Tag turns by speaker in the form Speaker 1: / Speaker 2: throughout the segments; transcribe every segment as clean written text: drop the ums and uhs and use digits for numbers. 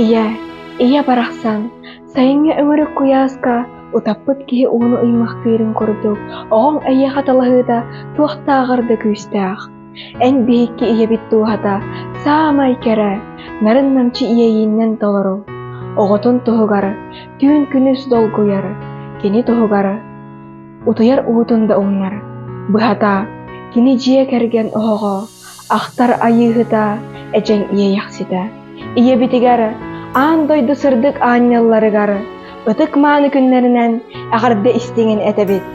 Speaker 1: Ийэ, ийэ барахсан, сайыҥҥы өҥүрүк куйааска утаппыт киһи ууну ыймахтыырын курдук, оҕоҥ эйиэхэ талаһыыта туохтааҕар да күүстээх. Эн биһикки ийэбит дууһата саамай кэрэ, нарын-намчы иэйииннэн толору. Оҕотун туһугар түүн-күнүс долгуйар, кини туһугар утуйар уутун да умнар. Быһата, кини дьиэ кэргэн оһоҕо, ахтар айыыһыта, эдьэҥ иэйэхситэ. Ийэбитигэр, аан дойду сырдык аанньалларыгар, ытык-мааны күннэринэн эҕэрдэ истиҥин этэбит.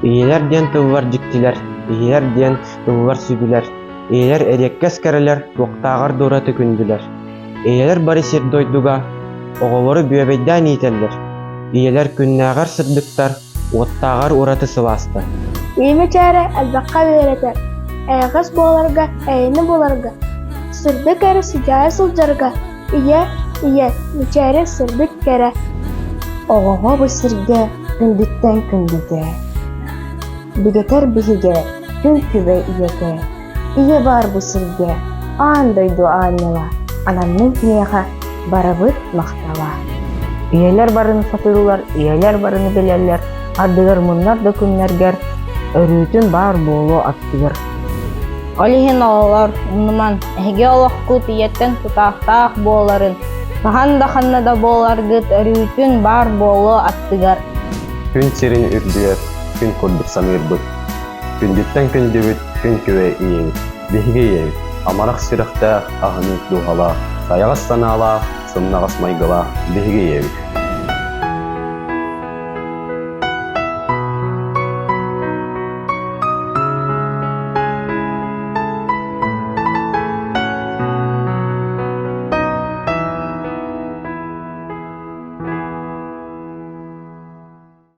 Speaker 2: Ийэлэр диэн тыллар дьиктилэр, ийэлэр диэн тыллар сүдүлэр, ийэлэр эриэккэс кэрэлэр, туохтааҕар да ураты күндүлэр. Ийэлэр бары сир-дойдуга оҕолору бүөбэйдээн иитэллэр. Ийэлэр күннээҕэр сырдыктар, уоттааҕар ураты сылаастар.
Speaker 3: Ийэ мичээрэ элбэххэ үөрэтэр, эйэҕэс буоларга, эйэни буларга, сырдык эрэ сыдьаайа сылдьарга ийэ, ийэ, мичээрэ сырдык кэрэ.
Speaker 4: Оҕоҕо бу сиргэ күндүттэн күндүтэ, бигэтэр биһигэ күн күбэй ийэтэ, ийэ баар бу сиргэ аан дойду аанньала, ананнын киниэхэ барыбыт махтала.
Speaker 5: Ийэлэр барыны сатыыллар, ийэлэр барыны билэллэр, ардыгар муннар да күннэргэр өрүүтүн баар буолуо аттыгар.
Speaker 6: Ол иһин оҕолор, умнумаҥ, эһиги олоххут ийэттэн тутаахтаах буоларын, хаһан да ханна да буоларгыт өрүүтүн баар буолуо аттыгар.
Speaker 7: Күн сирин үрдүгэр күн курдук саныырбыт. Күндүттэн күндүбүт күн күбэй ийэбит, биһиги ийэбит, амарах сүрэхтээх, аһынык дууһалаах, сайаҕас санаалаах, сымнаҕас майгылаах биһиги ийэбит.